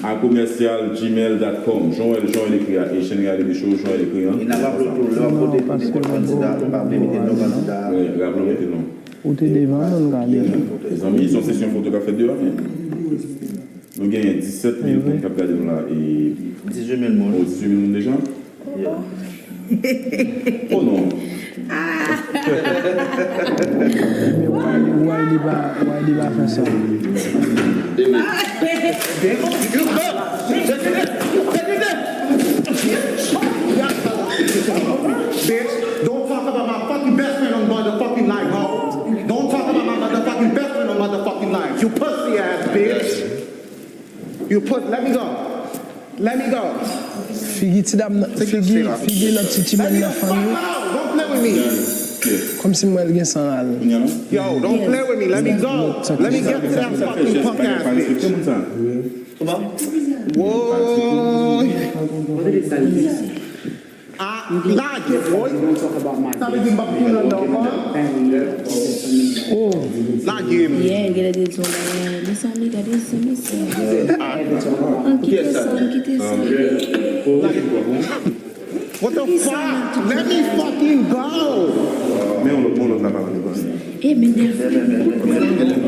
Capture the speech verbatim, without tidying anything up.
A commercial gmail dot com. Jan w wè l, jan w wè l ekri a, Haitian Reality Show, jan w wè l ekri an. E n ap raple w tou, lè w ap vote pou nenpòt kandida, pa bliye mete non kandida a. Wi, raple w mete non. Ou te devan nou, Gabriel. Mezanmi, se yon sesyon foto k ap fèt deyò a. Nou genyen disèt mil moun k ap gade nou la e dizuit mil moun. Oh, dizuit mil moun deja? Yeah. Oh non. Men Wiley, Wiley pa, Wiley pa fè sa. Bitch, don't talk about my fucking best friend on motherfucking live, ho. Don't talk about my motherfucking best friend on motherfucking live. You pussy ass bitch. You put, let me go. Let me go. Figi ti dam nan, figi, figi lòt ti timoun nan fanmi. Don't play with me. Kòmsi m wè l gen san la. Yo, don't play with me. Let me go. Let me get to that fucking punk ass bitch. Woy. Ah, lage, boy. Sa vle di m p ap tounen anndan ankò? Oh. Lage m. Yeah, genlè te di yon bagay. Mezanmi, gade sa, mesye. Ah. An kite sa, an kite sa. What the fuck? Let me fucking go. Men yon lòt, yon lòt la pa vle pase. Eh, men Delphine.